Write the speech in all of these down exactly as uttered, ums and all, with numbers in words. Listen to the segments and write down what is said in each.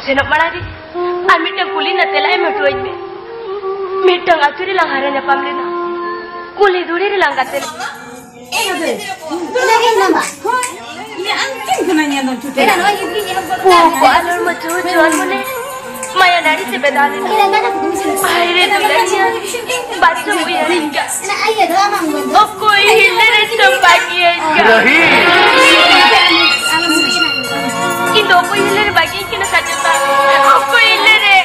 ᱥᱮᱱᱚᱜ ᱢᱟᱲᱟᱝ ᱨᱮ ᱟᱨ ᱢᱤᱫᱴᱟᱝ ᱠᱩᱞᱤ ᱨᱮᱱᱟᱜ ᱛᱮᱞᱟ ᱮᱢ ᱦᱚᱴᱚᱣᱟᱹᱧ ᱢᱮ᱾ ᱢᱤᱫᱴᱟᱝ ᱟᱹᱛᱩ ᱨᱮᱞᱟᱝ ᱦᱟᱨᱟ ᱧᱟᱯᱟᱢ ᱞᱮᱱᱟ, ᱠᱩᱞᱦᱤ ᱫᱷᱩᱲᱤ ᱨᱮᱞᱟᱝ ᱜᱟᱛᱮ ᱞᱮᱱᱟ᱾ ᱦᱳᱭ, ᱤᱧ ᱟᱢ ᱴᱷᱮᱱ ᱠᱷᱚᱱᱟᱜ ᱧᱮᱞ ᱫᱚ ᱪᱷᱩᱴᱟᱹᱣ᱾ ᱯᱩ ᱠᱚ ᱟᱞᱚᱲ ᱢᱟᱹᱪᱷᱩ ᱡᱩᱣᱟᱱ ᱢᱚᱱᱮ, ᱢᱟᱭᱟ ᱱᱟᱹᱲᱤ ᱛᱮ ᱵᱮᱫᱟᱣ ᱞᱮᱱᱟ᱾ ᱦᱟᱭ ᱨᱮ ᱫᱩᱞᱟᱹᱲᱤᱭᱟᱹ, ᱵᱟᱨ ᱪᱷᱚᱴ ᱩᱭᱦᱟᱹᱨᱤᱧ ᱠᱟᱱ᱾ ᱚᱠᱚᱭ ᱦᱤᱞᱟᱹ ᱨᱮ ᱪᱚᱢ ᱵᱟᱹᱜᱤᱭᱟᱹᱧ ᱠᱟᱱ᱾ ᱤᱧ ᱫᱚ ᱚᱠᱚᱭ ᱦᱤᱞᱟᱹ ᱨᱮ ᱵᱟᱹᱜᱤᱭᱟᱹᱧ ᱠᱟᱱᱟ ᱥᱟᱡᱚᱛᱟ᱾ ᱚᱠᱚᱭ ᱦᱤᱞᱟᱹ ᱨᱮ᱾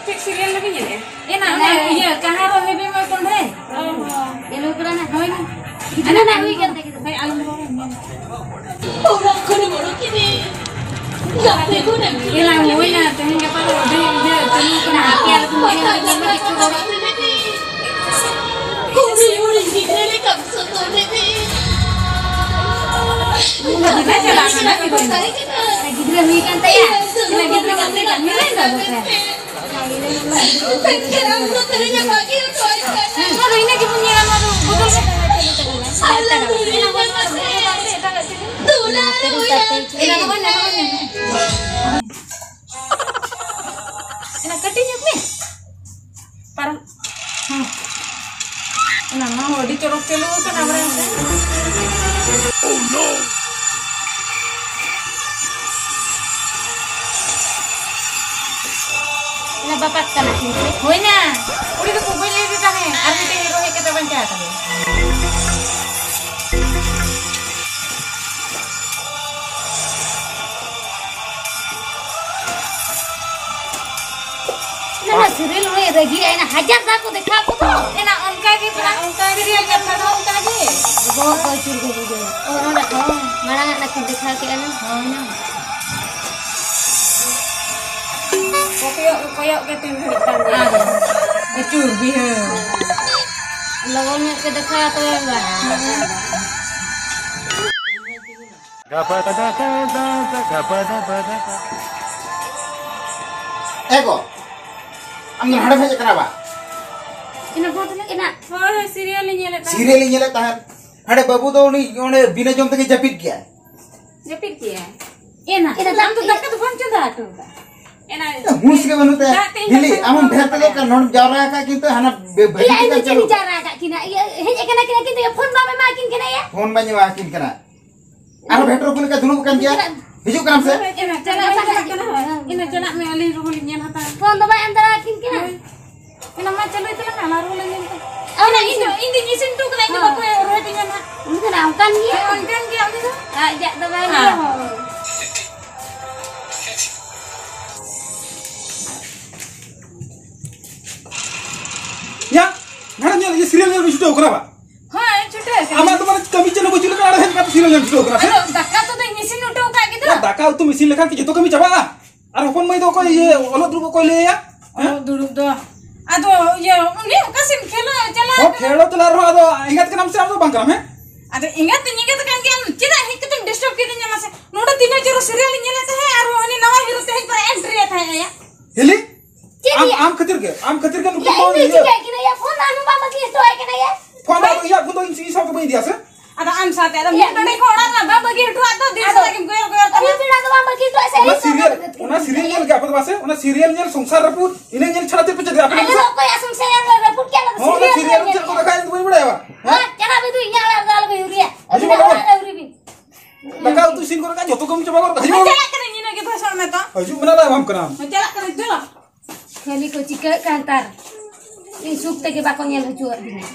ᱪᱮᱫ serial ᱞᱟᱹᱜᱤᱫ ᱧᱮᱞᱮᱫᱼᱟ? ᱮᱱᱟ, ᱚᱱᱮ ᱤᱭᱟᱹ, ᱠᱟᱦᱟᱸ ᱨᱚ ᱦᱮᱵᱤ ᱢᱚᱭ ᱠᱚᱸᱰᱷᱮ? ᱚ, ᱦᱚᱸ᱾ ᱧᱮᱞ ᱦᱩᱭ ᱠᱟᱱᱟ ᱱᱟ? ᱦᱳᱭ ᱱᱟ᱾ ᱟᱞᱮ ᱱᱟ ᱦᱩᱭ ᱠᱟᱱ ᱛᱟᱠᱤᱱᱟ᱾ ᱦᱳᱭ, ᱟᱞᱚᱢ ᱨᱚᱲᱟ, ᱧᱮᱞ᱾ ᱚᱲᱟᱜ ᱠᱷᱚᱱ ᱮᱢ ᱚᱰᱚᱠ ᱠᱤᱫᱤᱧ᱾ ᱜᱟᱛᱮ ᱠᱚ ᱱᱟᱹᱠᱤᱱ ᱮᱱᱟ, ᱦᱩᱭ ᱱᱟ, ᱛᱮᱦᱮᱧ ᱜᱟᱯᱟ ᱫᱚ ᱟᱹᱰᱤ ᱤᱭᱟᱹ, ᱪᱟᱹᱞᱩ ᱠᱟᱱᱟ᱾ ᱟᱯᱮ ᱟᱞᱚ ᱯᱮ ᱧᱮᱞ ᱞᱮᱜᱮ, ᱧᱮᱞ ᱞᱮᱜᱮ ᱠᱚ ᱨᱚᱲᱟ᱾ ᱦᱩᱰᱤᱧ ᱦᱩᱰᱤᱧ ᱜᱤᱫᱽᱨᱟᱹ ᱞᱮᱠᱟᱢ ᱥᱚᱛᱚᱨ ᱞᱮᱫᱮ᱾ ᱜᱤᱫᱽᱨᱟᱹ ᱪᱟᱞᱟᱜ ᱠᱟᱱᱟ, ᱜᱤᱫᱽᱨᱟᱹ᱾ ᱜᱤᱫᱽᱨᱟᱹ ᱦᱩᱭ ᱠᱟᱱ ᱛᱟᱭᱟ᱾ ᱜᱤᱫᱽᱨᱟᱹ ᱵᱟᱯᱞᱟ ᱠᱟᱱ ᱜᱮ ᱵᱟᱝ ᱫᱚ᱾ ᱱᱚᱣᱟ ᱫᱚ ᱤᱱᱟᱹ ᱜᱮᱵᱚᱱ ᱧᱮᱞᱟ, ᱱᱚᱣᱟ ᱫᱚ ᱵᱚᱫᱚᱞ ᱠᱟᱛᱮ ᱪᱟᱹᱞᱩ ᱠᱟᱱᱟ᱾ ᱮᱴᱟᱜᱟᱜ ᱪᱮᱫ ᱦᱚᱸ ᱵᱟᱝ᱾ ᱮᱴᱟᱜᱟᱜ ᱪᱮᱫ ᱦᱚᱸ ᱵᱟᱝ᱾ ᱮᱱᱟ ᱵᱟᱵᱚᱱ ᱧᱟᱢᱟ, ᱵᱟᱵᱚᱱ ᱧᱟᱢᱟ᱾ ᱮᱱᱟ ᱠᱟᱹᱴᱤᱡ ᱧᱚᱜ ᱢᱮ᱾ ᱯᱟᱨᱚᱢ᱾ ᱦᱮᱸ᱾ ᱚᱱᱟ ᱢᱟ ᱟᱹᱰᱤ ᱪᱚᱨᱚᱠ ᱪᱟᱹᱞᱩ ᱟᱠᱟᱱᱟ, ᱵᱟᱲᱟᱭ ᱥᱮ᱾ Oh no! ᱚᱱᱟ ᱵᱟᱯᱟᱜ ᱠᱟᱱᱟ ᱠᱤᱱᱛᱩ᱾ ᱦᱩᱭᱱᱟ᱾ ᱠᱩᱲᱤ ᱫᱚᱠᱚ ᱵᱟᱹᱧ ᱞᱟᱹᱭ ᱟᱫᱮ ᱛᱟᱦᱮᱸᱫ, ᱟᱨ ᱢᱤᱫᱴᱮᱱ ᱦᱤᱨᱳ ᱦᱮᱡ ᱠᱟᱛᱮ ᱵᱟᱧᱪᱟᱣ ᱠᱟᱫᱮᱭᱟ᱾ ᱚᱱᱟ ᱢᱟ serial ᱦᱚᱸᱭ ᱨᱟᱹᱜᱤᱭᱟ, ᱮᱱᱟ ᱦᱟᱡᱟᱨ ᱫᱷᱟᱣ ᱠᱚ ᱫᱮᱠᱷᱟᱣ ᱠᱚᱫᱚ᱾ ᱮᱱᱟ ᱚᱱᱠᱟ ᱜᱮ ᱛᱷᱚᱲᱟ, ᱚᱱᱠᱟ ᱜᱮ serial ᱠᱟᱛᱷᱟ ᱫᱚ ᱚᱱᱠᱟ ᱜᱮ᱾ ᱵᱚᱦᱚᱜ ᱠᱚ ᱟᱹᱪᱩᱨ ᱜᱮ ᱵᱩᱡᱷᱟᱹᱣᱟ᱾ ᱚ, ᱱᱚᱰᱮ ᱠᱷᱚᱱ ᱢᱟᱲᱟᱝ ᱟᱜ ᱱᱟᱠᱤᱱ ᱫᱮᱠᱷᱟᱣ ᱠᱮᱜᱼᱟ ᱱᱟ᱾ ᱦᱳᱭ ᱱᱟ᱾ ᱠᱚᱭᱚᱜ, ᱠᱚᱭᱚᱜ ᱜᱮ ᱛᱤᱱ ᱜᱷᱟᱹᱲᱤᱡ ᱛᱟᱢ ᱧᱮᱞ᱾ ᱟᱫᱚ, ᱟᱹᱪᱩᱨ ᱵᱤᱦᱟᱹ᱾ ᱞᱚᱜᱚᱱ ᱧᱚᱜ ᱯᱮ ᱫᱮᱠᱷᱟᱣᱟ ᱛᱚᱵᱮ ᱵᱟᱝ᱾ ᱮ ᱜᱚ, ᱟᱢ ᱫᱚ ᱦᱟᱸᱰᱮᱢ ᱦᱮᱡ ᱟᱠᱟᱱᱟ ᱵᱟ? ᱤᱱᱟᱹ ᱵᱚᱱᱫᱷ ᱞᱮ ᱮᱱᱟ᱾ ᱦᱳᱭ, ᱦᱳᱭ, serial ᱤᱧ ᱧᱮᱞᱮᱫ ᱛᱟᱦᱮᱸᱫ᱾ Serial ᱤᱧ ᱧᱮᱞᱮᱫ ᱛᱟᱦᱮᱸᱫ᱾ ᱦᱟᱸᱰᱮ ᱵᱟᱹᱵᱩ ᱫᱚ ᱩᱱᱤ ᱚᱸᱰᱮ ᱵᱤᱱᱟᱹ ᱡᱚᱢ ᱛᱮᱜᱮ ᱡᱟᱹᱯᱤᱫ ᱜᱮᱭᱟᱭ᱾ ᱡᱟᱹᱯᱤᱫ ᱠᱮᱜᱼᱟᱭ᱾ ᱮᱱᱟ᱾ ᱮᱱᱟ, ᱟᱢ ᱫᱚ ᱫᱟᱠᱟ ᱫᱚ ᱵᱟᱢ ᱪᱚᱸᱫᱟ ᱦᱚᱴᱚ ᱠᱟᱜᱼᱟ᱾ ᱮᱱᱟ᱾ ᱦᱩᱸᱥ ᱜᱮ ᱵᱟᱹᱱᱩᱜ ᱛᱟᱭᱟ᱾ ᱫᱟᱜ ᱛᱮ ᱤᱧ ᱦᱤᱞᱤ, ᱫᱟᱠᱟ ᱟᱢ ᱦᱚᱸ ᱵᱟᱢ ᱰᱷᱮᱨ ᱛᱮᱜᱮ ᱪᱚᱸᱫᱟ ᱠᱟᱱᱟ, ᱱᱚᱰᱮᱢ ᱡᱟᱣᱨᱟ ᱟᱠᱟᱫ ᱠᱤᱱᱛᱩ ᱦᱟᱱᱟ ᱵᱮ-, ᱵᱷᱟᱹᱡᱤ ᱤᱭᱟᱹ, ᱤᱧ ᱫᱚ ᱠᱟᱱ ᱪᱮᱫ ᱤᱧ ᱪᱟᱞᱩ᱾ ᱡᱟᱣᱨᱟ ᱟᱠᱟᱫ ᱠᱤᱱᱟ? ᱤᱭᱟᱹ, ᱦᱮᱡ ᱟᱠᱟᱱᱟ ᱠᱤᱱᱟ ᱠᱤᱱᱛᱩ ᱤᱭᱟᱹ ᱯᱷᱳᱱ ᱵᱟᱢ ᱮᱢᱟ ᱠᱤᱱ ᱠᱟᱱᱟ ᱭᱟ? ᱯᱷᱳᱱ ᱵᱟᱹᱧ ᱮᱢᱟ ᱠᱤᱱ ᱠᱟᱱᱟ᱾ ᱟᱨᱦᱚᱸ ᱵᱷᱮᱴᱨᱳ ᱠᱚ ᱞᱮᱠᱟ ᱫᱩᱲᱩᱵ ᱟᱠᱟᱱ ᱜᱮᱭᱟ᱾ ᱦᱤᱡᱩᱜ ᱠᱟᱱᱟᱢ ᱥᱮ? ᱮᱱᱟ ᱪᱟᱞᱟᱜ, ᱤᱧ ᱪᱟᱞᱟᱜ ᱠᱟᱱᱟ᱾ ᱦᱳᱭ᱾ ᱮᱱᱟ ᱪᱟᱞᱟᱜ ᱢᱮ, ᱟᱹᱞᱤᱧ ᱨᱩᱢ ᱞᱤᱧ ᱧᱮᱞ ᱦᱟᱛᱟᱲᱟ᱾ ᱯᱷᱳᱱ ᱫᱚ ᱵᱟᱭ ᱮᱢ ᱫᱟᱲᱮᱭᱟᱠᱤᱱ ᱠᱟᱱᱟ᱾ ᱦᱳᱭ᱾ ᱚᱱᱟ ᱢᱟ ᱪᱟᱹᱞᱩᱭ ᱛᱟᱞᱟᱝ ᱢᱮ, ᱟᱞᱟᱝ ᱨᱩᱢ ᱞᱮ ᱧᱮᱞ ᱠᱟᱜ᱾ ᱚᱱᱟ ᱤᱧ ᱫᱚ, ᱤᱧ ᱫᱚᱧ ᱤᱥᱤᱱ ᱦᱚᱴᱚ ᱠᱟᱫᱟ, ᱤᱧ ᱫᱚ ᱦᱳᱭ᱾ ᱵᱟᱠᱚ ᱨᱚᱦᱮᱫ ᱤᱧᱟ ᱱᱟᱦᱟᱜ᱾ ᱩᱱᱤ ᱫᱚ ᱱᱟᱜ ᱚᱱᱠᱟᱱ ᱜᱮᱭᱟ᱾ ᱦᱮᱸ, ᱚᱱᱠᱟᱱ ᱜᱮᱭᱟ ᱩᱱᱤ ᱫᱚ᱾ ᱟᱡ ᱡᱟᱜ ᱫᱚ ᱵᱟᱭ ᱦᱮᱸ᱾ ᱞᱟᱹᱭᱟ᱾ ᱭᱟ, ᱱᱚᱰᱮ ᱧᱮᱞ, ᱤᱭᱟᱹ serial ᱧᱮᱞ ᱵᱤᱱ ᱪᱷᱩᱴᱟᱹᱣ ᱠᱟᱱᱟ ᱵᱟ? ᱦᱳᱭ, ᱪᱷᱩᱴᱟᱹᱣ ᱠᱟᱱᱟ᱾ ᱟᱢᱟᱜ ᱫᱚ ᱢᱟᱱᱮ ᱠᱟᱹᱢᱤ ᱪᱮᱫ ᱦᱚᱸ ᱵᱟᱹᱪᱩᱜ ᱞᱮᱠᱟ, ᱟᱨ ᱦᱮᱡ ᱠᱟᱛᱮ serial ᱧᱮᱞ ᱪᱷᱩᱴᱟᱹᱣ ᱠᱟᱱᱟ ᱥᱮ? ᱟᱫᱚ ᱫᱟᱠᱟ ᱩᱛᱩ ᱫᱚᱧ ᱤᱥᱤᱱ ᱦᱚᱴᱚ ᱟᱠᱟᱫ ᱜᱮᱫᱚ᱾ ᱭᱟ, ᱫᱟᱠᱟ ᱩᱛᱩᱢ ᱤᱥᱤᱱ ᱞᱮᱠᱷᱟᱱ ᱠᱤ ᱡᱚᱛᱚ ᱠᱟᱹᱢᱤ ᱪᱟᱵᱟᱜᱼᱟ? ᱟᱨ ᱦᱚᱯᱚᱱ ᱢᱟᱹᱭ ᱫᱚ ᱚᱠᱚᱭ ᱤᱭᱟᱹ ᱚᱞᱚᱜ ᱫᱩᱲᱩᱵ ᱚᱠᱚᱭ ᱞᱟᱹᱭᱟ? ᱦᱮᱸ? ᱚᱞᱚᱜ ᱫᱩᱲᱩᱵ ᱫᱚ᱾ ᱟᱫᱚ ᱤᱭᱟᱹ ᱩᱱᱤ ᱚᱠᱟ ᱥᱮᱫ ᱠᱷᱮᱞᱳ ᱪᱟᱞᱟᱣ ᱦᱚᱸ, ᱠᱟᱱᱟ? ᱠᱷᱮᱞᱳ ᱪᱟᱞᱟᱣ ᱨᱮᱦᱚᱸ ᱟᱫᱚ ᱮᱸᱜᱟᱛ ᱠᱟᱱᱟᱢ ᱥᱮ ᱟᱢ ᱫᱚ ᱵᱟᱝ ᱠᱟᱱᱟᱢ, ᱦᱮᱸ? ᱟᱫᱚ ᱮᱸᱜᱟᱛ ᱫᱚᱧ ᱮᱸᱜᱟᱛ ᱠᱟᱱ ᱜᱮᱭᱟ, ᱪᱮᱫᱟᱜ ᱦᱮᱡ ᱠᱟᱛᱮᱢ disturb ᱠᱤᱫᱤᱧᱟ ᱢᱟᱥᱮ? ᱱᱚᱰᱮ ᱛᱤᱱᱟᱹᱜ ᱪᱚᱨᱚᱠ serial ᱤᱧ ᱧᱮᱞᱮᱫ ᱛᱟᱦᱮᱸᱫ ᱟᱨ ᱩᱱᱤ ᱱᱟᱣᱟ hero ᱛᱮᱦᱮᱧ ᱯᱟᱨᱟ entry ᱮᱫ ᱛᱟᱦᱮᱸᱫ ᱟᱭᱟ᱾ ᱦᱤᱞᱤ? ᱪᱮᱫ ᱟᱢ, ᱭᱟ? ᱟᱢ ᱠᱷᱟᱹᱛᱤᱨ ᱜᱮ, ᱟᱢ ᱠᱷᱟᱹᱛᱤᱨ ᱜᱮ ᱱᱩᱠᱩ ᱭᱟ, ᱠᱚ ᱤᱧ ᱫᱚᱧ ᱤᱭᱟᱹ ᱪᱤᱠᱟᱹᱭ ᱠᱟᱱᱟ ᱭᱟ? ᱯᱷᱳᱱ ᱟᱢ ᱵᱟᱢ ᱵᱟᱹᱜᱤ ᱦᱚᱴᱚ ᱟᱭ ᱠᱟᱱᱟ ᱭᱟ? ᱯᱷᱳᱱ ᱫᱚ ᱦᱳᱭ᱾ ᱤᱧᱟᱹᱜ ᱯᱷᱳᱱ ᱫᱚ ᱤᱧ, ᱤᱧ ᱥᱟᱶ ᱫᱚ ᱵᱟᱹᱧ ᱤᱫᱤᱭᱟ ᱥᱮ? ᱟᱫᱚ ᱟᱢ ᱥᱟᱶᱛᱮ ᱟᱫᱚ ᱭᱟ᱾ ᱢᱤᱫ ᱰᱚᱸᱰᱮ ᱠᱷᱚᱱ ᱚᱲᱟᱜ ᱨᱮᱱᱟᱜ ᱵᱟᱢ ᱵᱟᱹᱜᱤ ᱦᱚᱴᱚ ᱟᱫ ᱫᱚ ᱫᱤᱱ ᱟᱫᱚ ᱥᱟᱨᱟ ᱜᱮᱢ ᱠᱚᱭᱚᱜ ᱠᱚᱭᱚᱜ ᱠᱟᱱᱟ᱾ ᱟᱹᱭᱩᱵ ᱵᱮᱲᱟ ᱫᱚ ᱵᱟᱢ ᱵᱟᱹᱜᱤ ᱦᱚᱴᱚ ᱟᱭ ᱥᱮ? ᱚᱱᱟ ᱤᱧ ᱥᱟᱶ serial, ᱫᱚ ᱚᱱᱟ serial ᱧᱮᱞ ᱜᱮ ᱟᱯᱮ ᱫᱚ ᱵᱟᱥᱮ, ᱚᱱᱟ serial ᱧᱮᱞ ᱥᱚᱝᱥᱟᱨ ᱨᱟᱹᱯᱩᱫ, ᱤᱱᱟᱹ ᱧᱮᱞ ᱪᱷᱟᱲᱟ ᱪᱮᱫ ᱯᱮ ᱪᱮᱫ ᱟᱯᱮ ᱟᱞᱮ ᱫᱚ ᱫᱚ ᱥᱮ? ᱚᱠᱚᱭᱟᱜ ᱥᱚᱝᱥᱟᱨ ᱨᱟᱹᱯᱩᱫ ᱠᱮᱫ ᱞᱮ ᱦᱚᱸ, ᱚᱱᱟ serial serial ᱧᱮᱞ ᱪᱮᱫ ᱠᱚ ᱠᱮᱫ᱾ ᱫᱮᱠᱷᱟᱭ ᱤᱧ ᱫᱚ ᱵᱟᱹᱧ ᱵᱟᱲᱟᱭᱟ ᱵᱟ᱾ ᱦᱮᱸ? ᱦᱮᱸ, ᱪᱟᱞᱟᱜ ᱢᱮ ᱫᱩ, ᱤᱧᱟᱹᱜ ᱚᱲᱟᱜ ᱨᱮᱫᱚ ᱟᱞᱚ ᱯᱮ ᱦᱤᱨᱤᱭᱟ᱾ ᱦᱤᱡᱩᱜ ᱟᱹᱵᱤᱱ ᱢᱮ ᱫᱚ ᱚᱲᱟᱜ ᱵᱟᱵᱟ᱾ ᱨᱮ ᱟᱹᱣᱨᱤ ᱵᱤᱱ᱾ ᱫᱟᱠᱟ ᱩᱛᱩ ᱤᱥᱤᱱ ᱠᱚᱨᱮ ᱠᱷᱟᱱ ᱡᱚᱛᱚ ᱠᱟᱹᱢᱤ ᱪᱟᱵᱟ ᱜᱚᱫ ᱠᱟᱜᱼᱟ᱾ ᱦᱤᱡᱩᱜ ᱦᱮᱸ, ᱢᱮ᱾ ᱪᱟᱞᱟᱜ ᱠᱟᱹᱱᱟᱹᱧ, ᱤᱱᱟᱹ ᱜᱮ ᱫᱚᱥ ᱦᱚᱲ ᱢᱮ ᱛᱚ᱾ ᱦᱤᱡᱩᱜ ᱢᱮ ᱱᱟᱞᱮ ᱮᱢᱟᱢ ᱠᱟᱱᱟ᱾ ᱦᱮᱸ, ᱪᱟᱞᱟᱜ ᱠᱟᱹᱱᱟᱹᱧ, ᱫᱩ᱾ ᱠᱷᱟᱹᱞᱤ ᱠᱚ ᱪᱤᱠᱟᱹᱜ ᱠᱟᱱ ᱛᱟᱨ᱾ ᱤᱧ ᱥᱩᱠ ᱛᱮᱜᱮ ᱵᱟᱠᱚ ᱧᱮᱞ ᱦᱚᱪᱚᱣᱟᱫᱤᱧᱟ᱾